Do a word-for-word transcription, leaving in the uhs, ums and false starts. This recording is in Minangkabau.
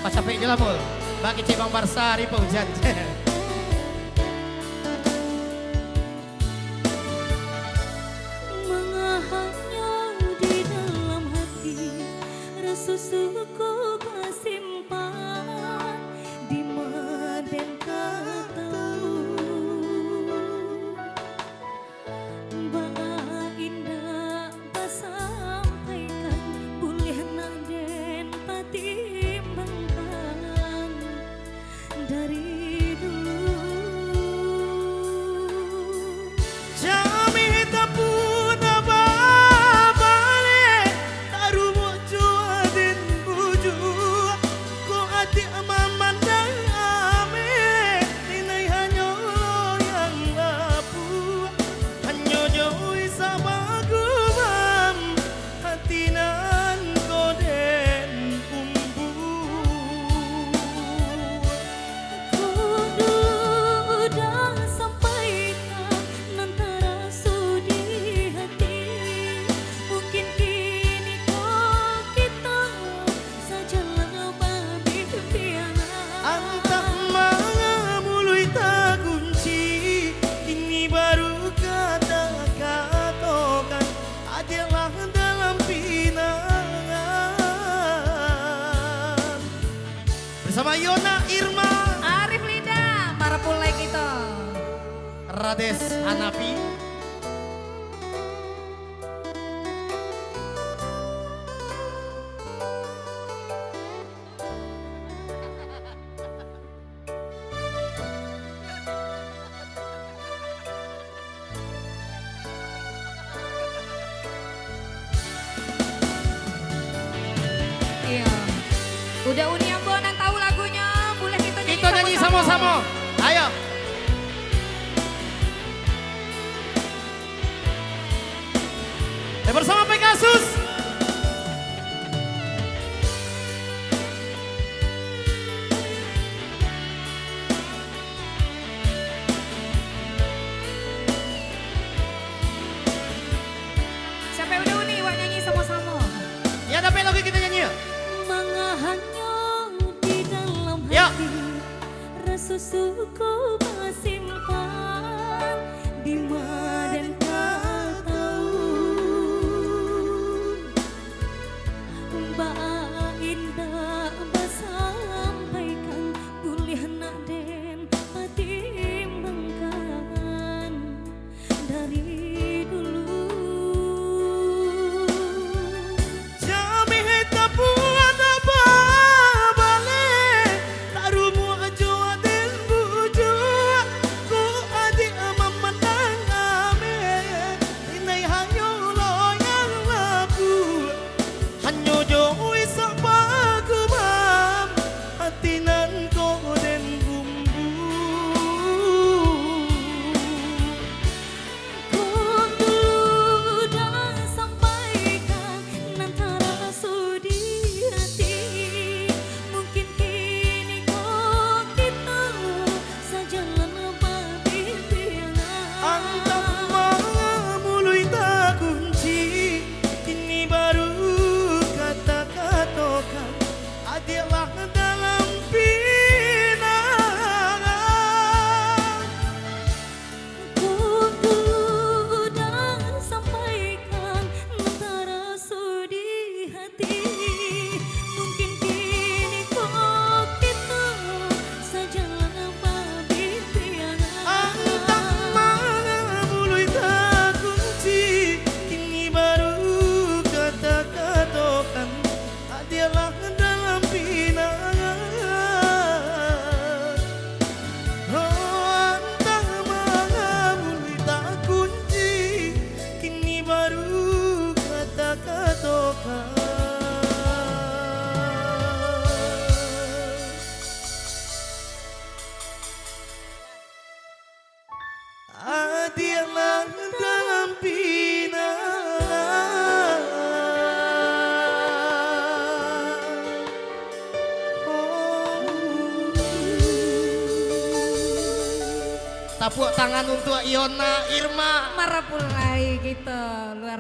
Pacapek je lah, Mul. Bak kecek Bang Barsa, ari paujan. Mangahanyo di dalam hati, raso suko basimpan, dima den ka tau. Baa indak basampaikan, buliah nak den patimbangkan dari dulu. Jameh tapuak tababaleh, tarumuak jo aden bujua. Kok adiak mamandang ameh, inai hanyo loyang lapuak. Hanyo jo isak bagumam, hati nan ko den umbuak. Ko dulu udah sampaikan nan taraso di hati, mungkin kini ko kito sajalan babimpiang. Antah manga muluik takunci, kini baru ka takatokan, adiak lah dalam pinangan. Bersama Yona Irma. Arif Linda, marapulai kito. Rades Hanafi. Iyo. Uda Uni ambo nan tahu lagunyo, buliah kito nyanyi samo-samo. Kito nyanyi samo-samo. Ayo. Eh, bersama Pegasus. Siapo nan uda Uni, wak nyanyi samo-samo. Yo, dapek lagu kito nyanyi, yo. Mangahanyo di dalam hati, raso suko basimpan, dima den ka tau. Baa indak basampaikan, buliah nak den patimbangkan dari dulu. Jameh tapuak tababaleh, tarumuak jo aden bujua. Kok adiak mamandang ameh, inai hanyo loyang lapuak. Hanyo jo isak bagumam, hati nan ko den umbuak. Kok dulu udah sampaikan nan taraso di hati, mungkin kini ko kito sajalan babimpiang. Antah manga muluik takunci, kini baru ka takatokan, adiak lah dalam pinangan. Kok dulu udah sampaikan nan taraso di hati, mungkin kini ko kito sajalan babimpiang. Antah manga muluik takunci, kini baru ka takatokan, adiak lah dalam pinangan. Oh, antah manga muluik takunci, kini baru ka takatokan. Adiak lah dalam pinangan. Oh. Tapuak tangan untuak Yona Irma. Marapulai kito, luar